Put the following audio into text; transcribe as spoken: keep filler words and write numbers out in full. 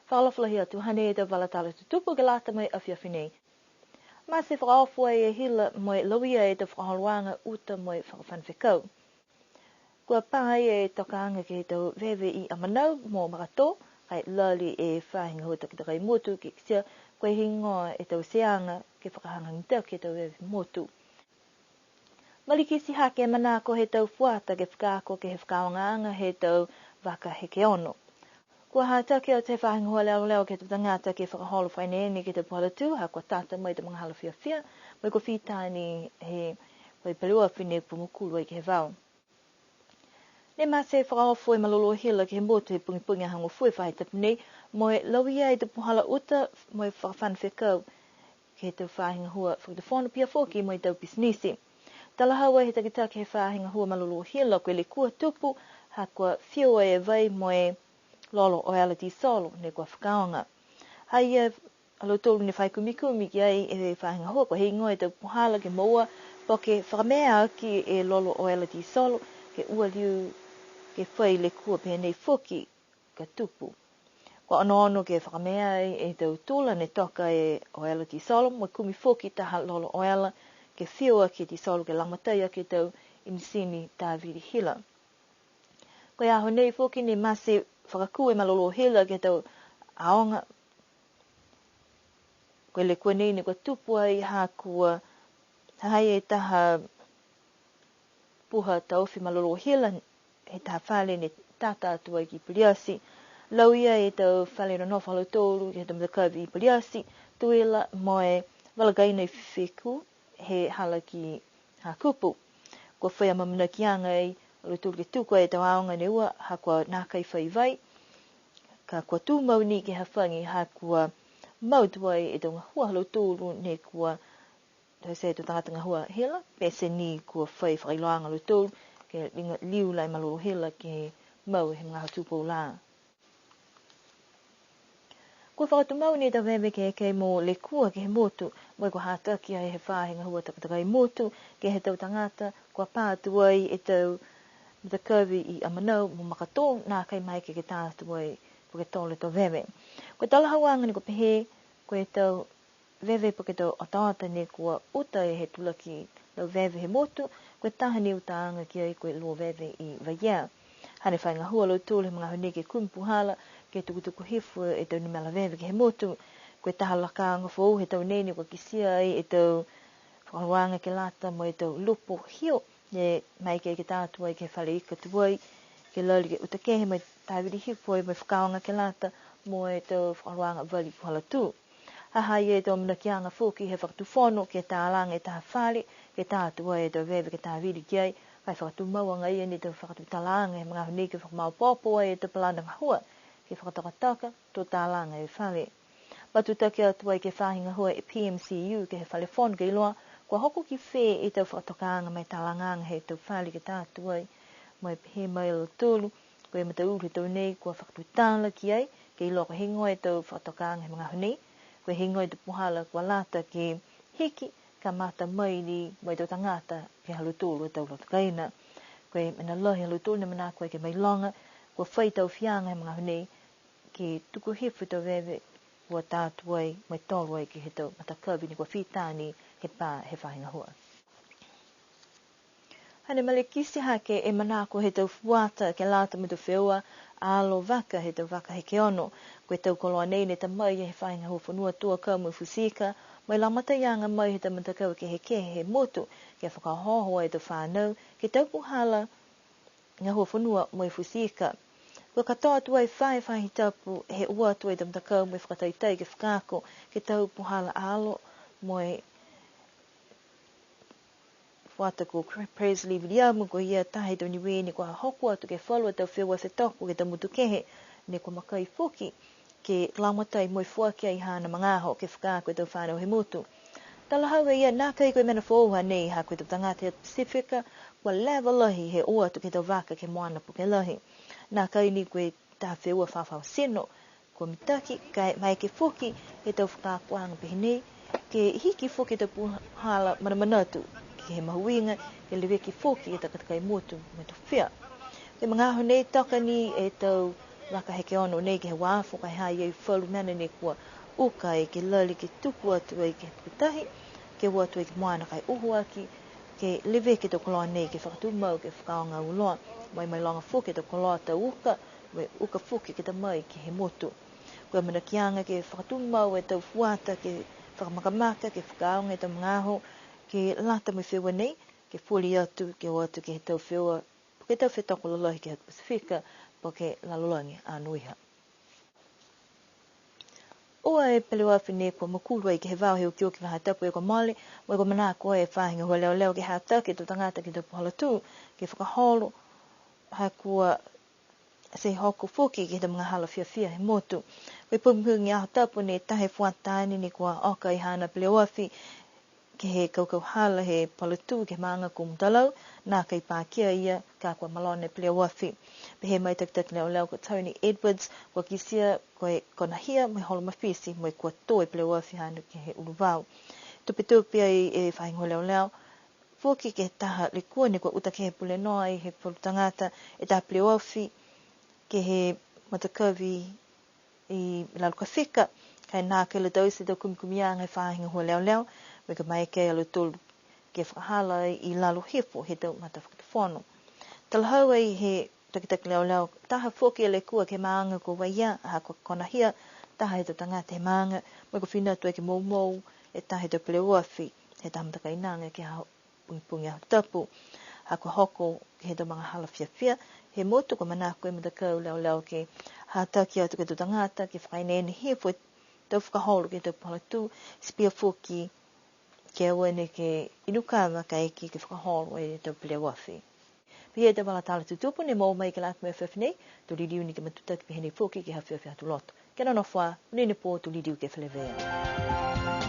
Fakaalofa lahi atu, hanei e tau vala tala tutupu ke lata mo e afiafi nei. Mate fakaofo e hila mo e lauia e tau fakaholoaga uta mo e fakafano fekau. Kua pā e tokaaga ke he tau veve i Amanau mo Makatō, ka e lali e faahi gahua takatakai motu ke kitia ko e heigoa e tau teaga ke fakahagahaga ke he tau veve motu. Malikiti hake e manako he tau fuata ke fakaako ke he fakaaogaaga he tau vaka heke ono. Kua hataki atu he faahi gahua leoleo ke he tau tagata ke fakaholo fai nei ke he tau puhala tū, ha kua tata mai e tau magahala fiafia, mo e kua fita ni he, ko e peleoafi ne pumukulu ai ke he vao. Ne mate fakaofo e malolō hila ke he motu he pogipogi Aho Gofua he faahi tapu nei, mo e lauia e tau puhala uta mo e fakafano fekau ke he tau faahi gahua fakatufono pihia foki mo e tau pisinisi. Talahau ai he takitaki he faahi gahua malolō hila ko e lekua tupu, ha kua fiu e vai mo e lolo oela tisolo ne kua fakaaoga. Ha ia a lautolu ne fai kumikumi ki ai e faahi gahua, ko e heigoa e tau puhala ke moua, po ke fakamea aki e lolo oela tisolo, ke ua liu ke fai lekua pehē nei foki ka tupu. Kua onoono ke fakamea ai e tau tula ne toka e oela tisolo, mo e kumi foki taha lolo oela, ke fiu aki e tisolo ke lagomatai aki e tau inisini tāvili hila. Ko e aho nei foki ne mate fakakū e malolō hila ke he tau aoga. Ko e lekua nei ne kua tupu ai ha kua ha ha i ai e taha puha taofi malolō hila he taha fale ne tata atu ai ki Paliati. Lauia e tau fale nonofo ha lautolu ke he tau matakavi i Paliati, Tuila mo e vala kaina i Fifeku he hala ki Hakupu. Kua fai amaamanakiaga ai a lautolu ke tuku ai e tau aoga ne ua, ha kua nākai fai vai. Ka kua tumau ni ke hafagi ha kua mau tuai e tau gahua ha lautolu ne kua taute e tau tagata gahua hila, pete ni kua fai fakailoaaga a lautolu ke liga liu la e malolō hila ke mau he magaaho tupou lā. Kua fakatumau ni e tau veve ke, ke mo lekua ke he motu, mo e kua hataki ai he faahi gahua takatakai motu ke he tau tagata kua pā atu ai e tau matakavi i Amanau mo Makatō, nākai maeke ke tā atu ai po ke tolo e tau veve. Ko e talahauaga ni kua pehē, ko e tau veve po ke tau otaota ne kua uta e he tulaki lau veve he motu, ko e taha ni utaaga ki ai ko e lua veve i Vaiea. Hane fai gahua a lautolu he magaaho nei ke kumi puhala, ke tukutuku hifo e tau numela veve ke he motu. Ko e taha lakaaga foou he tau nei ne kua kitia ai e tau fakaholoaga ke lata mo e tau lupo hio, ne maeke ke tā atu ai ke he fale ika tuai, ke lali ke uta kehe mo e tāvili hifo ai mo e fakaaoga ke lata mo e tau fakaholoaga vali puhala tū. Ha ha i ai e tau amanakiaga foki he fakatufono ke talaga e taha fale, ke tā atu ai e tau veve ke tāvili ki ai, ka e fakatumau agaia ni e tau fakatutalaaga he magaaho nei ke fakamaopoopo ai e tau palana gahua, ke fakatokatoka, to talaga e fale. Matutaki atu ai ke he faahi gahua e P M C U ke he fale fono ke iloa, kua hoko ki fē e tau fakatokaaga mo e talagaaga he tau fale ke tā atu ai, mo e pehē mai a lautolu, ko e mataulu he tau nei kua fakatutala ki ai, ke iloa ko e heigoa e tau fakatokaaga he magaaho nei, ko e heigoa e tau puhala kua lata ke hiki, kamata mai ni mo e tau tagata ke he ha lautolu a tau loto kaina. Ko e mena lahi ha lautolu ne manako ai ke mailoga, kua fai tau fiaga he magaaho nei, ke tuku hifo e tau veve, kua tā atu ai, mo e tolo ai ke he tau matakavi ne kua fita ni he pā he faahi gahua. Hane malikiti hake e manako he tau fuata ke lata mo e tau feua alo vaka he tau vaka heke ono. Ko e tau koloa nei ne ta mai he faahi gahua fonua Tuakau mo e Futi Ika, mo e lagomataiaga mai he tau matakau kehekehe he motu, ke fakaohooho e tau fanau, ke he tau puhala gahua fonua mo e Futi Ika. Kua katoa atu ai fā e faahi tapu he o atu e tau matakau mo e fakataitai ke fakaako ke he tau puhala alo mo e fuata ko Presley Viliamu, ko ia taha he tau Niue ne kua hoko atu ke he falu a tau feua fetoko ke he tau motu kehe, ne kua maeke foki ke lagomatai mo e foaki ai haana magaaho ke fakaako e tau fanau he motu. Talahau e ia nākai ko e mena foou hanei ha ko e tau tagata he Pasifika, kua leva lahi he o atu ke he tau vaka ke he moana puke lahi. Nākai ni ko e taha feua fafao tino, kua mitaki, ka e maeke foki he tau fakaakoaga pehē nei, ke hiki foki e tau puhala manamanatu, ke he mahuiga, ke leveki foki e takatakai motu mo e tofia. Ke he magaaho nei toka ni e tau Laka heke ono nei ke he uafo, ka e ha i ai falu mena ne kua uka ai ke lali ke tuku atu ai ke he puku tahi, ke o atu ai ke moana ka e uho aki, ke leveki e tau koloa nei ke fakatumau ke fakaaoga auloa, mo e mailoga foki e tau koloa tau uka, mo e uka foki ke ta mai ke he motu. Ko e amanakiaga ke fakatumau e tau fuata ke fakamakamaka, ke fakaaoga e tau magaaho, ke lata mo e feua nei, ke foli atu, ke o atu ke he tau feua, po ke tau fetoko lalahi ke he Pasifika, po ke lalolagi anoiha. Ua e peleoafi ne kua makulu ai ke he vao he okioki faahi tapu kua mole, mo e kua manako e faahi gahua leoleo ke hataki e tau tagata ke he tau puhala tū, ke fakaholo, ha kua ti hoko foki ke he tau magahala fiafia he motu. Ko e pogipogi Aho Tapu ne taha e fuata taane ne kua oka e haana peleoafi ke he kaukau hala he puhala tū ke he maaga ko Mutalau, nākai pakia a ia ka kua malona e peleoafi. Pehē mai e takitaki leoleo ko Tony Edwards, kua kitia ko e konahia mo e holo mafiti mo e kua tō e peleoafi haana ke he uluvao. Tupetupe ai e faahi gahua leoleo, foki ke he taha lekua ne kua uta ke he pule noa ai he falu tagata e taha peleoafi ke he matakavi i Lalukafika, ka e nākai la taute e tau kumikumiaga he faahi gahua leoleo, mo e kua maeke a lautolu ke fakahala ai i lalo hifo he tau matafakatufono. Talahau ai he takitaki leoleo, taha foki e lekua ke he maaga ko Vaiea, ha kua konahia taha he tau tagata he maaga, mo e kua fina atu ai ke moumou e taha he tau peleoafi he taha matakainaga ke he aho pogipogi Aho Tapu. Ha kua hoko ke he tau magahala fiafia he motu, kua manako e matakau leoleo ke hataki atu ke he tau tagata ke fakaeneene hifo e tau fakaholo ke he tau puhala tū, ti pihia foki ke aua neke inu kava kaeke ke fakaholo e tau peleoafi. Pihia e tau vala tala tutupu ne moua mai ke lata mo e afiafi nei, to liliu ni ke matutaki pehē nei foki ke he afiafi Aho Tuloto. Kia nonofo ā, monuina e pō, to liliu ke feleveia.